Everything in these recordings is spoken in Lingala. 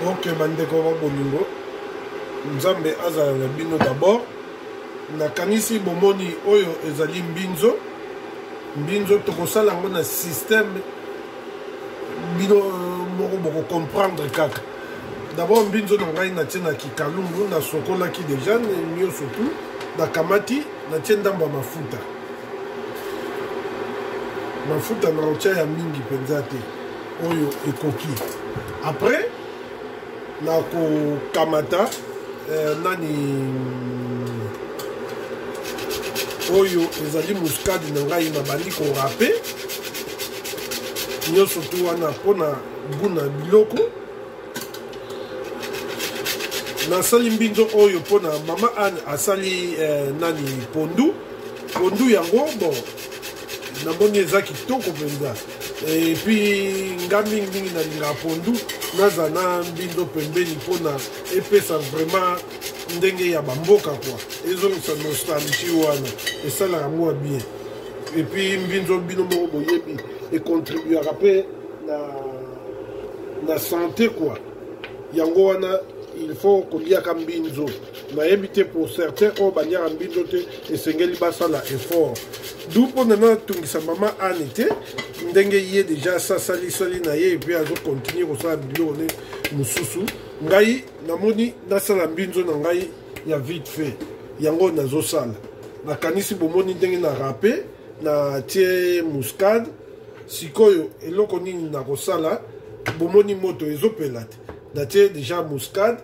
Ok bandeko ba bolingo, Nzambe azala na bino d'abord. Nakanisi bomoni oyo ezali mbinzo. Mbinzo tokosala yango na système bino moko boko comprendre kaka. D'abord mbinzo na ngai natie na kikalungu, nasokolaki deja nyonso tout, nakamati natie ndambo ya mafuta. Mafuta na otia ya mingi mpenza te, oyo ekoki. Après nakokamata nani oyo ezali muscade na ngai, nabandi korape nyonso tu wana mpona guna biloko. Nasali mbinzo oyo mpona mama Anne asali nani pondu. Pondu yango bon namoni eza kitoko mpenza. Et puis nga mingi mingi nalingaka pondu, naza na mbindo pembeni mpona epesa vraiment ndenge ya bamboka kwa, ezongisa nostalgie wana, esalaka mwa bien. Et puis mbinzo bino moko boyebi econtribuaka mpe na santé kwa. Yango wana il faut koliaka mbinzo. Nayebi te pour certains oyo baliaka mbinzo te, esengeli basala effort. Du mpona natungisa mama Anne te, ndenge ye deja asalisali na ye, epuis azokontinue kosala biloko ne mosusu. Ngai namoni nasala mbinzo na ngai ya vite fait, yango nazosala. Nakanisi bomoni ndenge na rape, na tie muscade. Sikoyo eloko nini nakosala, bomoni moto ezopela te, natie deja muscade.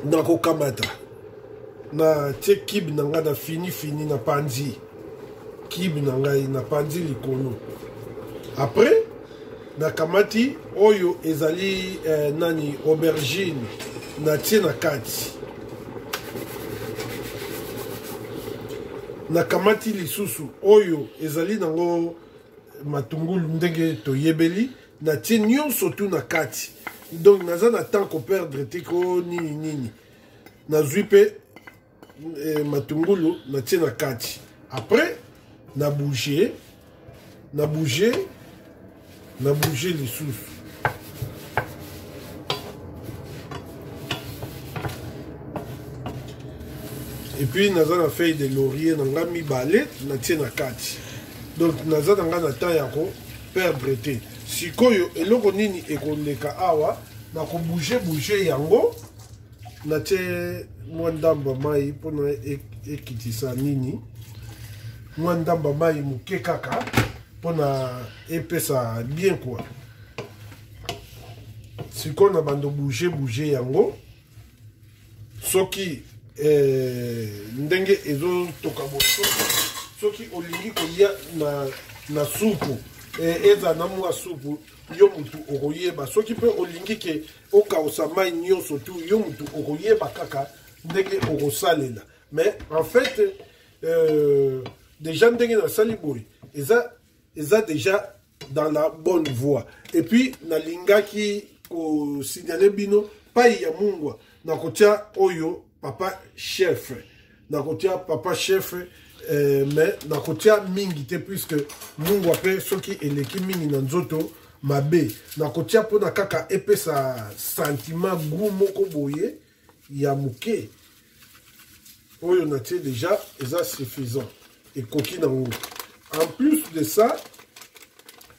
Nakokamata na tie kibe na ngai na fini fini, na panzi kibe na ngai na panzi likolo. Après nakamati oyo ezali nani aubergine, natie na kati. Nakamati lisusu oyo ezali nango matungulu ndenge toyebeli, natie nyonso tu na kati. Donc naza na temps ko perdre te ko nini nini. Nazwi pe matungulu natie na kati. Après na bouger, na bouger, na bouger lisusu. Et puis naza na feuille de laurier na nga mibale natie na kati. Donc naza na nga na temps ya ko perdre te. Sikoyo eloko nini ekoleka awa, na ko bouger bouger yango, natie mwa ndambo ya mai mpona ekitisa nini, mwa ndambo ya mai moke kaka mpona epesa bien quoi. Sikoyo na bando bouger bouger yango, soki ndenge ezotoka boso, soki olingi kolia na supu, eza na mwa supu, yo mutu okoyeba. Soki mpe olingi ke okausa mai nyonso tu, yo mutu okoyeba kaka ndenge okosalela. Mais en fait déjà ndenge nasali boye eza déjà dans la bonne voie. Et puis nalingaki kosignaler bino pai ya mungwa, nakotia oyo papa chef, nakotia papa chef, mais nakotia mingi te puisque mungwa pe soki eleki mingi na nzoto mabe. Nakotia mpona kaka epesa sentiment goût moko boye ya moke. Oyo natie déjà eza suffisant, ekoki nango. En plus de ça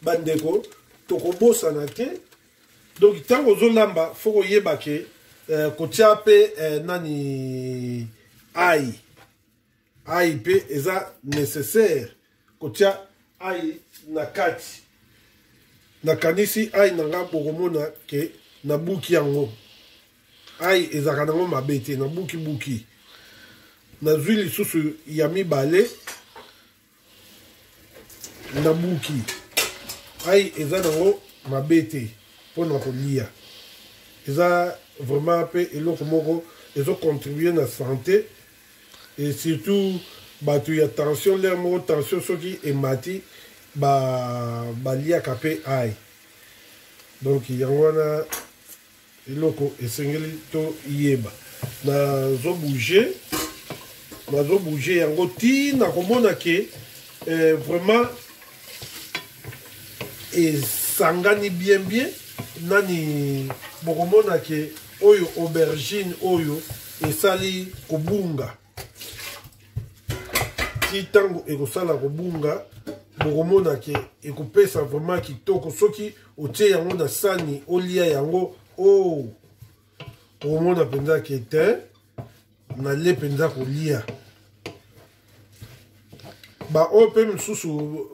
bandeko, tokobosana te. Donc ntango ozolamba fo koyeba ke kotia pe nani ai ai pe eza nécessaire kotia ai na kati. Nakanisi ai na nga bokomona ke nabuki yango, ai ezalaka nango mabe te, nabuki buki. Nazwi lisusu ya mibale, nabuki ai eza nango mabe te mpona kolia. Eza vraiment pe eloko moko ezocontribue na santé, et surtout bato ya tension, l'air moko tension soki emati baliaka pe ai. Donc yango wana eloko esengeli toyeba. Nazo bouger yango ti nakomona ke vraiment esangani bien bien. nani bokomona ke oyo aubergine oyo esali kobunga ti ntango ekosala kobunga, bokomona ke ekopesa vraiment kitoko. Soki otie yango na sani olia yango, o oh, okomona mpenza ke te nalie mpenza kolia. Baoyo mpe mosusu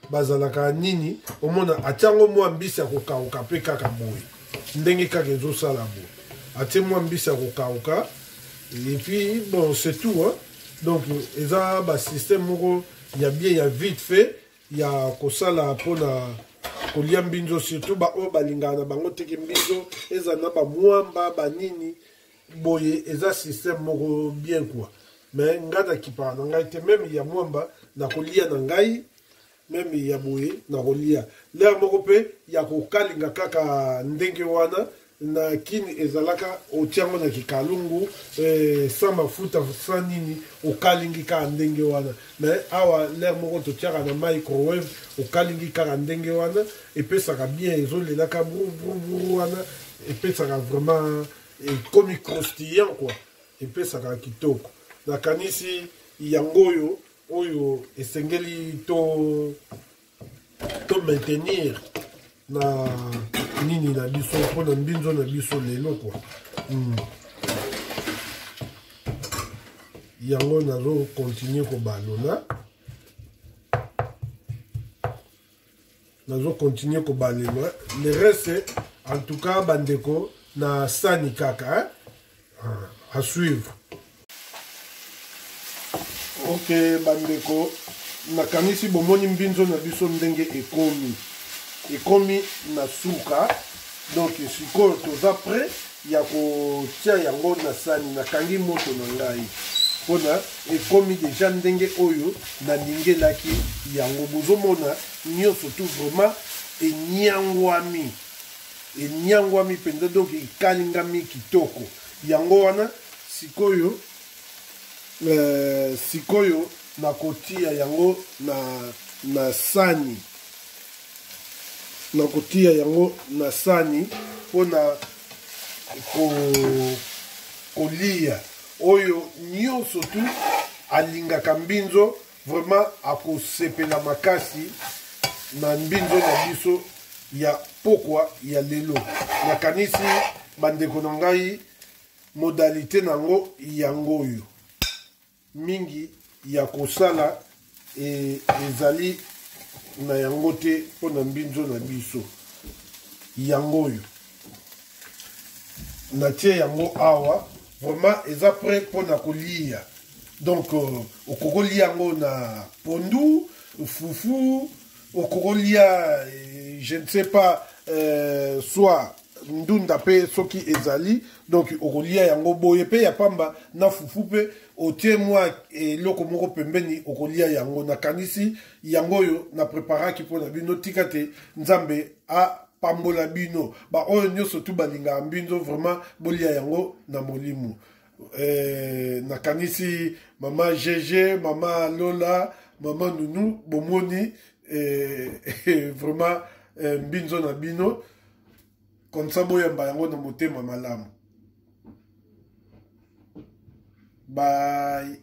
bazalaka nini, omona atiango mwa mbisi ya kokauka mpe kaka boye, ndenge kaka ezosala boye, atie mwa mbisi ya kokauka et puis bon, c'est tout, hein? Donc eza basystème moko ya bien, ya vite fait ya kosala mpona kolia mbinzo, surtout baoyo balingaka na bango teke mbinzo eza na bamwamba banini boye. Eza système moko bien quoi. Mais ngai nakipaka na ngai te, même ya mwamba nakolia na ngai, même ya boye nakolia. Lere moko mpe ya kokalinga kaka ndenge wana na kini ezalaka, otiango na kikalungu sans mafuta, sans nini, okalingi kaka ndenge wana. Mais awa lere moko totiaka na microwave, okalingi kaka ndenge wana, epesaka bien, ezolelaka bru bru bru wana, epesaka vraiment, ekomi croustillant quoi, epesaka kitoko. Nakanisi yango oyo oyo esengeli to maintenir na nini na biso mpona mbinzo na biso lelo quoi. Yango nazo continuer kobalola, nazo continuer kobalela le reste. En tout cas bandeko, na sani kaka, hein? Ah, à suivre. Ok bandeko, nakanisi bomoni mbinzo na biso ndenge ekomi na suka. Donc sikoyo toza prêt ya kotia yango na sani. Nakangi moto na ngai mpona ekomi déjà ndenge oyo nalingelaki yango. Bozomona nyonso tout vraiment enyangwami, enyangwami mpenza, donc ekalingami kitoko. Yango wana sikoyo, sikoyo nakotia yango na sani, nakotia yango na sani mpona kolia. Oyo nyonso tu alingaka mbinzo vraiment akosepela makasi na mbinzo na biso ya pokwa ya lelo. Nakanisi bandeko na ngai, modalité nango yango oyo mingi ya kosala ezali na yango te mpona mbinzo na biso. Yango oyo natie yango awa, vraiment eza prêt mpona kolia. Donc okokolia yango na pondu, fufu, okokolia je ne sais pas, soit ndunda mpe soki ezali. Donc okolia yango boye mpe ya pamba na fufu, mpe otie mwa eloko moko pembeni, okolia yango. Nakanisi yango oyo na préparaki mpo na bino. Tika te Nzambe apambola bino, baoyo nyonso tu balingaka mbinzo, vraiment bolia yango na molimo. Nakanisi mama GG, mama Lola, mama Nunu, bomoni vraiment mbinzo na bino comme ça, boyamba yango na motema malamu. Bye.